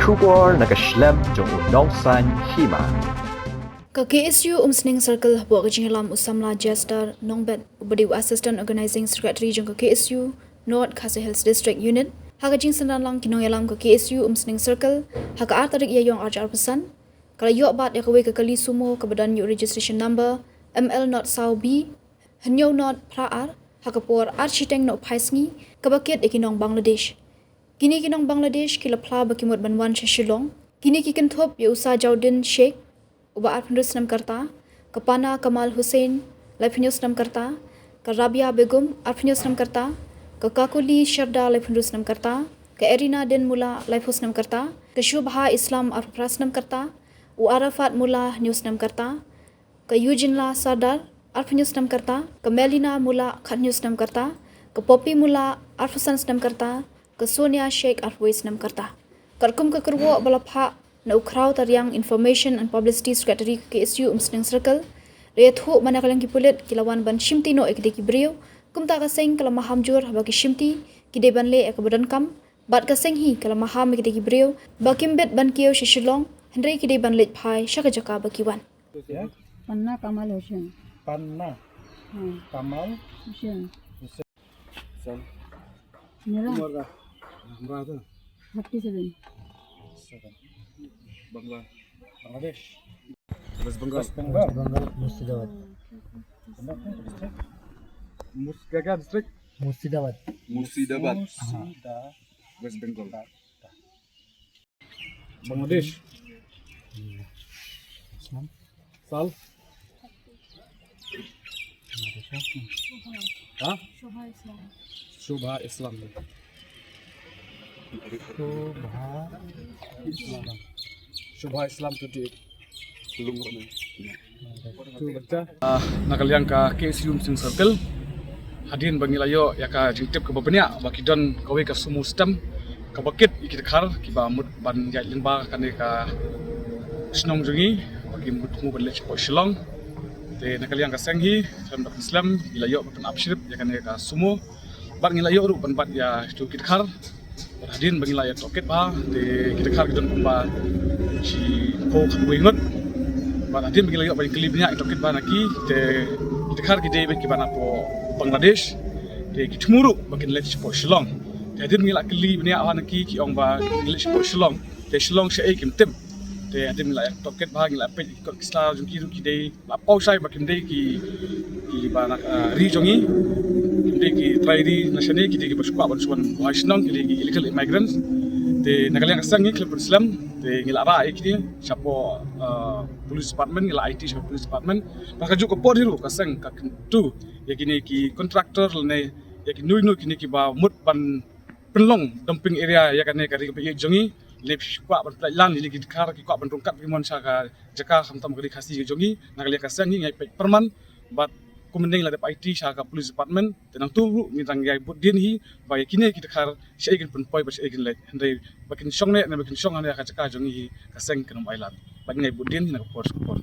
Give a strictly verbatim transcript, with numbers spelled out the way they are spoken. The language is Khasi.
Khubor na ka shlem jong u nongsaiñ hima. Ka K S U Umsning Circle hapoh ka jingïalam u samla Jester Nongbet uba dei u Assistant Organizing Secretary jong ka K S U North Khasi Hills District Unit, ha ka jingsynran lang ki nongïalam ka K S U Umsning Circle ha ka ar tarik Ïaiong arhajar arphew san, ka la ïoh bat ïa kawei ka kali sumo kaba don ïa u registration number M L not saw B hynñiew not phra ar, ha ka por ar shiteng nohphai sngi, kaba kit ïa ki nong Bangladesh. Kine ki nong Bangladesh ki la phla ba ki mut ban wan sha Shillong. Kine ki kynthup ïa u Sajaudin Sheikh uba arphew hynriew snem ka rta, ka Pana Kamal Hussain laiphew hynñiew snem ka rta, ka Rabia Begum arphew hynñiew snem ka rta, ka Kakuli Sharda laiphew hynriew snem ka rta, ka Erina Din Mula laiphew snem ka rta, ka Shubha Islam arphew phra snem ka rta, u Arafat Mula hynñiew snem ka rta, ka Eugene La Sardar arphew hynñiew snem ka rta, ka Melina Mula khathynñiew snem ka rta, ka Poppy Mula arphew san snem ka rta, ka Sonia Sheikh arphew wei snem ka rta. Katkum ka kyrwoh ba la phah na u Khraw Tariang, Information and Publicity Secretary ka K S U Umsning Circle, la ïathuh ba na ka liang ki pulit ki la wan ban shimti noh ïa kidei ki briew. Kumta ka seng ka la maham jur haba ki shimti, ki dei ban leh ïa kaba donkam, bad ka seng hi ka la maham ïa kidei ki briew ba kim bit ban kiew sha Shillong, hynrei ki dei ban leit phai sha ka jaka ba ki wan. पन्ना कमाल हुसैन। पन्ना हाँ। कमाल हुसैन। हुसैन। मेरा उम्र का? उम्र तो? Thirty seven. Seven. Bangla, Bangladesh. West Bengal. West Bengal. West Bengal, Murshidabad. मुर्स-, क्या, क्या डिस्ट्रिक्ट? मुर्शिदाबाद। मुर्शिदाबाद। मुर्शिदा-, वेस्ट बंगाल। बांग्लादेश। साल? हाँ? Shobha Islam. Shobha Islam. Shobha Islam twenty eight. Ah, na ka liang ka K S U Umsning Circle, hadien ba ngi la ïoh ïa ka jingtip kaba bniah ba ki don kawei ka sumo stem kaba kit ïa ki dkhar kiba mut ban ïaid lyngba kane ka shnong jong ngi, ba ki mut ban leit shapoh Shillong. Te na ka liang ka seng hi, khlem da pynslem, ngi la ïoh ban pynap shrip ïa kane ka sumo. Bad ngi la ïoh ruh ban bat ïa kitu ki dkhar. Bad hadien ba ngi la ïa tohkit bha, te ki dkhar ki don kumba shiphew khatwei ngut. Bad hadien ba ngi la ïoh ban kylli bniah, ïa tohkit bha na ki, te ki dkhar ki dei beit kiba napoh Bangladesh. Te ki thmu ruh ba kin leit shapoh Shillong. Te hadien ba ngi la kylli bniah bha na ki, ki ong ba kin leit shapoh Shillong. Te Shillong shaei kim tip. Te hadien ba ngi la ïa tohkit bha, ngi la peit ki kot ki sla jong ki ruh ki dei la paw shai ba kim dei ki, kiba na, ah, ri jong ngi. Kim dei ki trai ri na shane, ki dei kiba shu kwah ban shu wan buhai shnong, ki dei ki illegal immigrants. Te na ka liang ka seng ngi khlem pynslem, te ngi la rah ïa kine shapoh, ah, police department, ngi la aiti shapoh police department. Ba ka juh ka por hi ruh ka seng ka kyntu ïa kine ki contractor lane ïa kino kino kine kiba mut ban pynlong dumping area ïa kane ka ri kaba ïeit jong ngi. Lane ki kwah ban pynlait lan ïa kine ki dkhar, ki kwah ban rung kat ba ki mon sha ka jaka khamtam ka ri Khasi ka jong ngi. Na ka liang ka seng ngi ngi peit pyrman bad kum mynne ngi la dep aiti sha ka police department. Te nangta ruh ngi dang ïai bud dien hi ba ïa kine ki dkhar shaei kin pynpoi bad shaei kin leit. Hynrei ba kin shong ne, ne ba kin shong hangne ha ka jaka jong ngi hi ka seng kan ym ailad. Bad ngi ngi bud dien hi na ka por sha ka por.